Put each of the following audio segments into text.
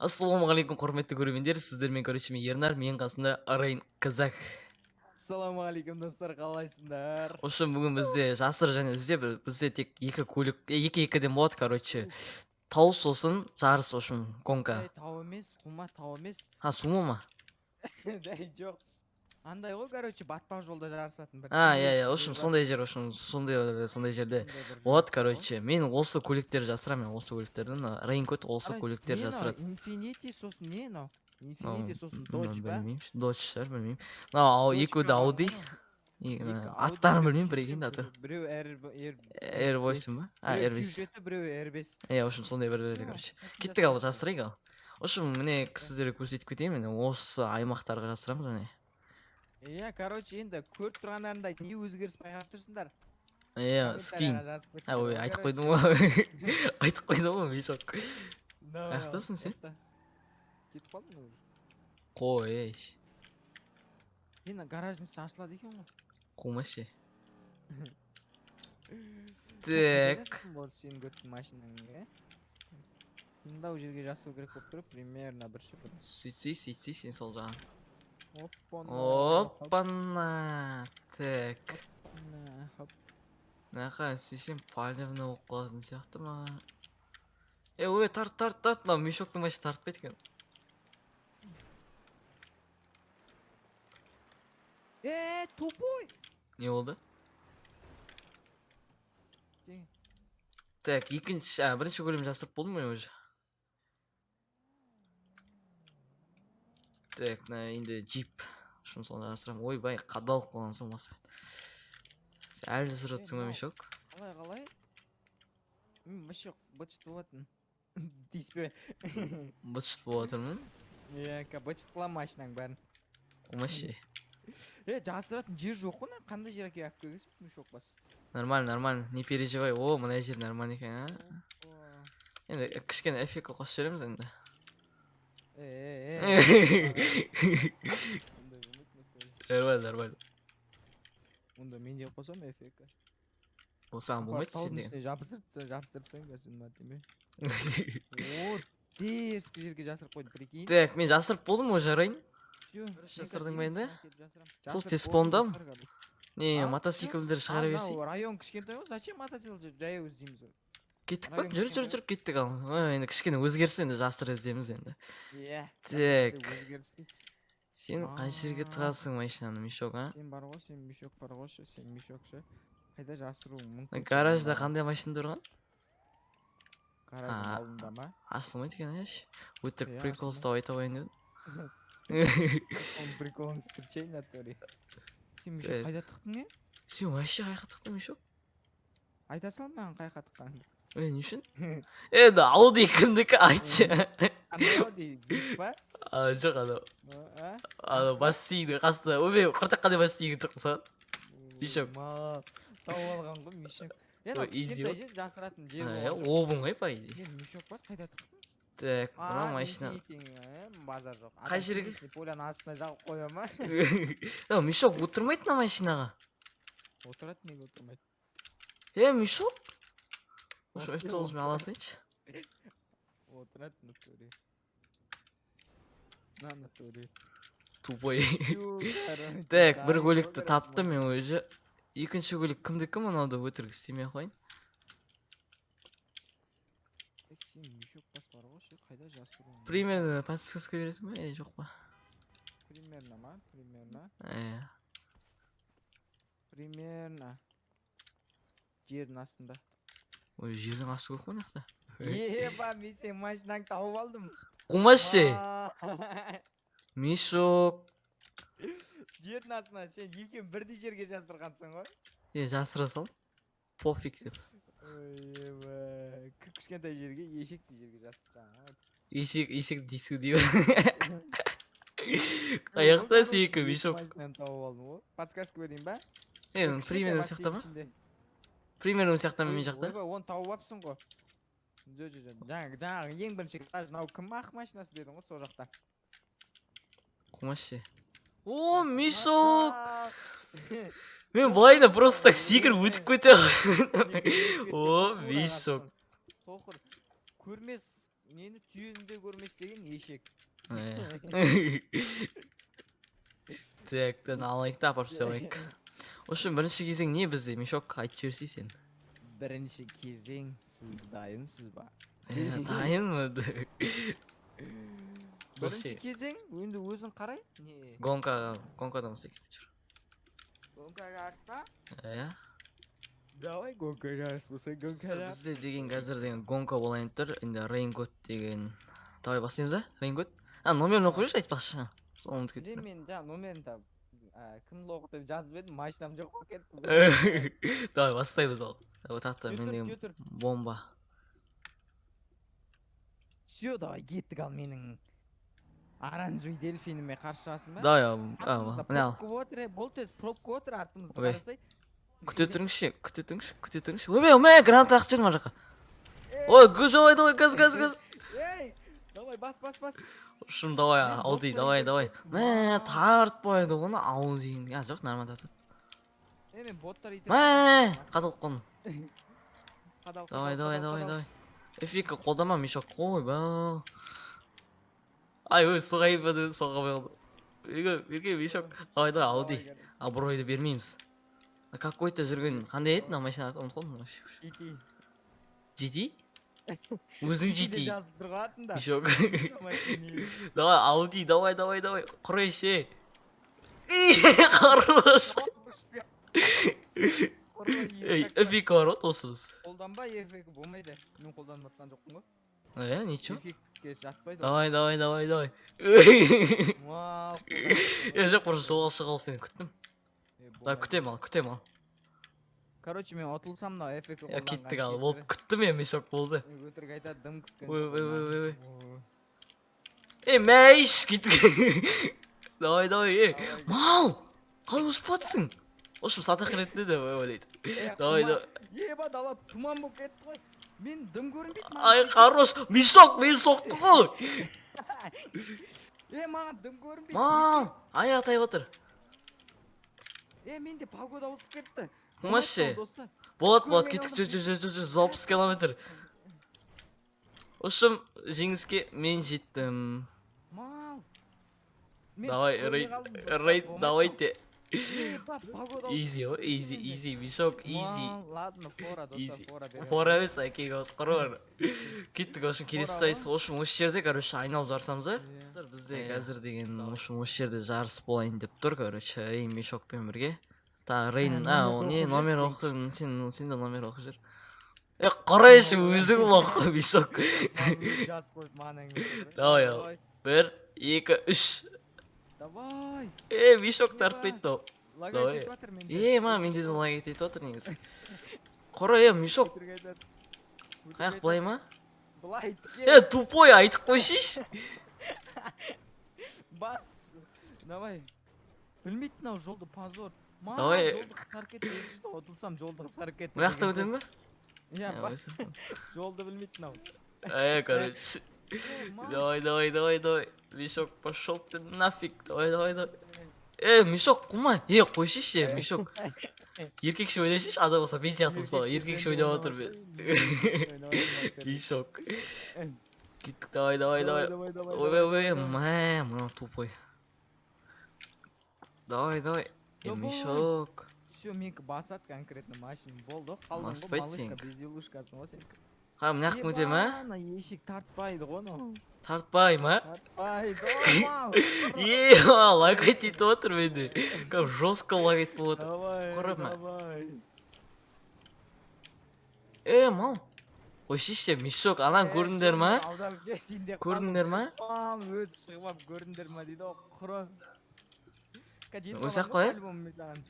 Ассалаумағалейкум, құрметті көрермендер! Сіздермен, короче, мен, Ернар, менің қасымда Арайын Казах. Ассалаумағалейкум, достар, қалайсыңдар? В общем, бүгін бізде жасыр және ізде бізде тек екі көлік, екі екіден болады, короче, тау, сосын жарыс, в общем, гонка. Ей, тау емес, қума, тау емес. А, сумо ма? Дәй, жоқ, андай ғой, короче, батпақ жолда жарысатын бір. А, иә, в общем, сондай жер, в общем, сондай жерде болады. Короче, мен осы көліктерді жасырамын, мен осы көліктерді, мына Рейнкот осы көліктерді жасырады. Инфинити, сосын не мынау, Инфинити, сосын Додж па? Білмеймін, Додж шығар, білмеймін. Мынау екеуі де Ауди. Аттарын білмеймін, бір екен аты. Біреу R R R8 ба? А, R5. Жеті, біреуі R5. Иә, в общем, сондай бір, короче, кеттік, ал, жасырайық. Ал, в общем, міне, сіздерге көрсетіп кетейін, міне, осы аймақтарға жасырамыз, міне. Иә, короче, енді көріп тұрғандарыңдай, не өзгеріс байқап тұрсыңдар? Иә, скин. А, ой, айтып қойдым ғой, айтып қойдым ғой. Мешок, қаяқтасың сен? Кетіп қалдым мен уже. Қой, ей. Енді гараждың іші ашылады екен ғой. Қумашы. Так. Болды, сенің көттің машинаң, иә, мындау жерге жасау керек болып тұр примерно бір ше бір. Сөйтсей, сөйтсей, сен сол жағын. Оппана. Оппана, так. Хоп. Мына жаққа істесем, палевно болып қалатын сияқты ма? Е, ой, тарт, тарт, тарт! Мынау мешоктың машина тартпайды екен. Е, тупой! Не болды? Так, екінші, а, бірінші көлігімді жасырып болдым мен уже. Так, мына енді джип, шын, соны жасырамын. Ойбай, қадалып қалған соң баспен. Сен әлі жасырып жатсың ба, мешок? Қалай, қалай? Мен вообще быт шыт болатын, тиіспе. Быт шыт болып жатырмын. Иә, быт шыт қыламын машинаның бәрін. Қумашы. Е, жасыратын жер жоқ қой мына, қандай жер әкеліп келгенсің, мешок бас? Нормально, нормально, не переживай. О, мына жер нормально екен, а. Енді кішкене эффект қосып жібереміз енді. Е, Нормально, нормально. Онда мен де қосамын эффект. Ол саған болмайды, сен деген. Үстіне жабыстырып жабыстырып тастайын қазір, тиме. О, дерзкий жерге жасырып қойдым, прикинь. Так, мен жасырып болдым уже, Арайын. Всё. Жасырдың ба енді? Сол Жасырып тез болдым, спаундамын. достар, короче. Не, А, мотоциклдер шығара берсей. Мынау район кішкентай ғой, зачем мотоцикл, жаяу іздейміз ғой. Кеттік па? Район Жүр, жүр, кішкентай. жүр, кеттік, ал. Ой, енді кішкене өзгерсін, енді жасыр іздейміз енді. Иә. Так. Өзгерсін. Сен қай жерге А. тығасың машинаны, мешок, а? Сен бар ғой, сен, мешок бар ғой ше, сен, мешок ше. Қайда жасыруың мүмкін? Гаражда қандай машина тұрған? Гараждың А. алдында ма? Ашылмайды екен, еш. Өтірік Иә, прикол ашылмайды. ұстап айта қояйын дедім. Оның приколын встречай, натуре. Сен, мешок, Так. қайда тықтың, е? Сен вообще қай жаққа тықтың, мешок? Айта сал маған қай жаққа тыққаныңды. Е, не үшін? Енді Ауди кімдікі, айтшы. Қандай Ауди, Биг па? А, жоқ, анау. А? Анау бассейннің қасында. Ойбай, құртақ, қандай бассейнге тықтың саған? Мешок. Ма, тауып алған ғой, мешок. Е, мынау Ой, изи кішкентай ғой. жер, жасыратын жер Е, болған жоқ. оп оңай, по идее. Е, мешок бас, қайда тықтың? Так, мына А, машина. Базар жоқ. Қай жерге? Поляның астына жағып қоя ма? Мынау мешок отырмайды мына машинаға. Отырады, неге отырмайды? Е, мешок? Ошо Отыр, F9-мен ала салайыншы. Отырады, натуре. На, натуре. Тупой. Ю, короче, Так, бір дайын ғой, көлікті короче, таптым мен уже. Екінші көлік кімдікі мынауды өтірік істемей ақ қояйын. Так, сен, мешок бас бар ғой ше, қайда жасыруың мүмкін? Примерно подсказка бересің ба, или жоқ па? Примерно ма? Примерно. Иә. Примерно. Жердің астында. Ой, жердің асты көп қой мына жақта. Еба, мен сенің машинаңды тауып алдым. Қумашы. А. Мешок. Жердің астына сен екеуін бірдей жерге жасырғансың ғой. Е, жасыра сал. Пофиг деп. Ой, еба. Кішкентай жерге, ешектей жерге жасырып тастаған ғой. Есек, есек дейсің деймін. Аяқта сенікі, мешок. Машинаны тауып алдым ғой. Подсказка берейін ба? Е, Кішкентай примерно бассейн сияқты ма? ішінде. Примерно сияқты ма мен Ой, жақта? Ойбай, оны тауып алыпсың ғой. Жо, жо, жо. Жаңағы ең бірінші гараж, мынау кім ақ машинасы дедің ғой, сол жақта. Қумашы. О, мешок! Мен былай да просто так секіріп өтіп кете. О, мешок. Соқыр. Көрмес. Нені, түйені де көрмес деген ешек. Так, алайық та, апарып тастай алайық. В общем, бірінші кезең не бізде, Мешок, айтып жіберсей сен. Бірінші кезең, сіз дайынсыз ба? Дайынмын. Бірінші кезең, енді өзің қарай. Не? Гонка, гонкадан бастайық, жүр. Гонка жарыс па? Иә. Давай, гонка жарыс болса, гонка жарыс. Бізде деген қазір деген гонка болайын тұр. Енді Рейнгот деген. Давай бастаймыз ба? Рейнгот. А, номерін оқып жіберші айтпақшы. Соны ұмытып Не, кеттім. мен жаңа номерін тап. Кім лоқ деп жазып едім, машинам жоқ болып кетті. Давай бастаймыз ал. Давай, тақта мен Жүр, деген жүр. бомба. Все, давай, кеттік. Ал менің оранжевый дельфиніме қарсы шығасың ба? Давай, а, Артымызда міне, ал. пробка болып отыр, болды, тез, пробка болып отыр артымызда, Ой. қарасай. Күте тұрыңызшы, күте тұрыңызшы, күте тұрыңызшы. Ойбай, мә, граната лақтырып жібердім ар жаққа. Ой, газ жолайды ғой, газ, газ, газ. Ей, давай, бас, бас, бас. В общем, давай, Мен Ауди, бот давай, қойып давай. Мә, тартпайды ғой Ауди. А, жоқ, нормально тартады. Е, мен боттар итеріп. Мә, қадалып қалдым. Қадал, Давай, қадал, давай, қадал, давай, қадал. давай. Эфика қолдама, Мешок. Ойбай. Ай, ой, соғайын ба дедім, соға алмай қалдым. Берге, берге, Мешок. Давай, давай, Ауди. Давай, Абыройды бермейміз. Какой-то жүрген, қандай еді мына машина аты, ұмытып қалдым. GT. GT? Өзің GT GT. жазып тұр ғой артында. Мешок. Давай, Давай, Ауди, давай, давай, давай. Құрайшы. Хорош. Ей, эфика бар ғой досымыз. Қолданба, эффект болмайды. Мен қолданып жатқан жоқпын ғой. Э, ничего. Эффектке жатпайды. Давай, давай, давай, давай. Вау. Е, жоқ, просто жолға шығып сені күттім. Давай, күтемін ал, күтемін ал. Короче, мен ұтылсам, мынау эффект. Я кеттік ал, болды, күттім мен, Мешок, болды. Өтірік айтады, дым күткен. Ой, ой, ой, ой, ой. Ой. Ей, мәйш, кеттік. Давай, давай, ей. Давай. Мал! Қалай өсіп жатсың? В общем, садақ ретінде де ойлайды. Е, Давай, тұман. давай. Еба, дала тұман болып кетті ғой. Мен дым көрінбейді маған. Ай, хорош. Мешок, мені соқты ғой. Е, маған дым көрінбейді. Мал, аяқ тайып отыр. Е, менде погода ауысып кетті. Қумашы. Болмайды мынау, достар. Болады, болады, Көрмей кеттік, қалдым. жүр, жүр, жүр, жүр, 160 километр. В общем, жеңіске мен жеттім. Мал. Мен Давай, көрмей рейд, қалдым, достар, рейд, болмайды давайте. мынау. Еба, погода ауысып Изи ғой, изи, менде. изи, Мешок, изи. Мал, ладно, фора, достар, Изи. фора беремін. Фора емес, әкең осы құры. Кеттік, в общем, келесі Фора сайыс, в общем, осы жерде, короче, айналып жарысамыз, а? Иә. Достар, бізде қазір деген, в общем, осы жерде жарыс болайын деп тұр, короче, Рейн Мешокпен бірге. Та, Рейн, а, номерді о, не, оқып номер жіберсең. оқы, сен де номер оқып жүр. Е, қарайшы, өзің оқы, Мешок. Маған өзі жазып қойып, маған әңгіме айтады ғой. Давай, ал. Бір, екі, үш. Давай. Е, Мешок тартпайды мынау. Лагать Давай. етіп жатыр менде. Е, ма, менде де лагать етіп жатыр негізі. Қора, е, Мешок. Өтірік айтады. Өтірік Қаяқ, былай ма? Былай тіке. Е, тупой, айтып қойсайшы. Бас. Давай. Білмейді мынау жолды, позор. Маған Давай. жолды қысқарып кетті. Өзі де ұтылсам, жолды қысқарып кетті. Мына жақта деген өтемін ба? сөз. Иә, Е, бас. осы. Жолды білмейді мынау. Э, короче. Е, мал. Давай, давай, давай, давай. Мешок, пошел ты нафиг. Давай, давай, давай. Е, Мешок, қума. Е, қойсайшы, Мешок. Еркекше ойнайсайшы, адам болса, мен сияқты мысалы, еркекше ойнап отыр мен. Мешок. Кеттік, давай, давай, давай. Ойбай, ойбай, мә, мынау тупой. Давай, давай. Е, Давай. Мешок. Все, менікі басады конкретно машина. Болды, қалдың ғой, Баспайды малышка, сенікі. безделушкасың ғой сенікі. Қа, мына жаққа өте ма? Ана ешек тартпайды ғой анау. Тартпай ма? Тартпайды ғой, мал. Е, лагать етіп отыр менде. Кәдімгі жестко лагать болып отыр. Давай, Құры ма? давай. Е, мал. Қойсайшы, Мешок, ананы көрдіңдер ма? Аударып кетейін деп Көрдіңдер ма? қалдым. Өзі шығып алып, көрдіңдер ма дейді ғой, құры. Қазір жетіп Осы аламын ақ қой, ғой, ә? по-любому мен саған.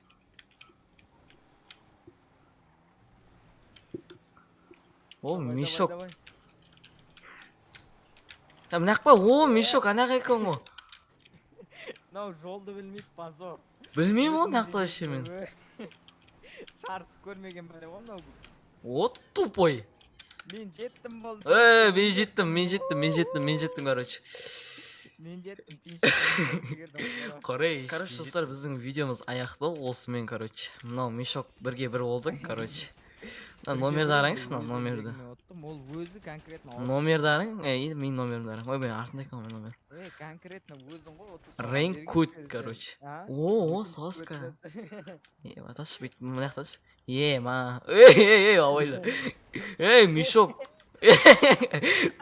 О, Давай, давай, Мешок. давай. Ә, мына жаққа, о, Мешок, ана жаққа екен ғой. Мынау жолды білмейді, позор. Білмеймін ғой Өзің мына жақта вообще мен. білмейді. Жарысып көрмеген бәле ғой мынау. О, тупой. Мен жеттім, болды. Е, мен жеттім, мен жеттім, мен жеттім, мен жеттім, короче. Мен жеттім, пиншик. Корей. Короче, достар, біздің видеомыз аяқталды осымен, короче. Мынау Мешок бірге бір болдық, короче. Мына номерді қараңызшы, мына номерді. Ұттым, ол өзі конкретно ұтты. Номердарың, ей, менің номерімдарың. Ойбай, артында екен ғой номер. Ей, конкретно өзің ғой ұтып. Рейн кут, короче. А? О, Өзің соска. көт. Е, аташы, бүйтіп мына жақташы. Е, ма. Ей, ей, ей, абайла. Ей, мешок.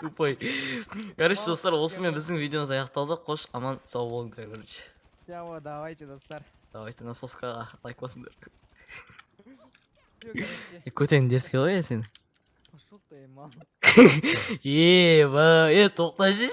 Тупой. Короче, достар, осымен біздің видеомыз аяқталды. Қош, аман сау болыңдар, короче. Всё, давайте, достар. Давайте на соскаға лайк басыңдар. Всё, короче. Е, көтең дерзкий ғой, е, сен. Пошел ты, мал. Е, ба, е, тоқташы.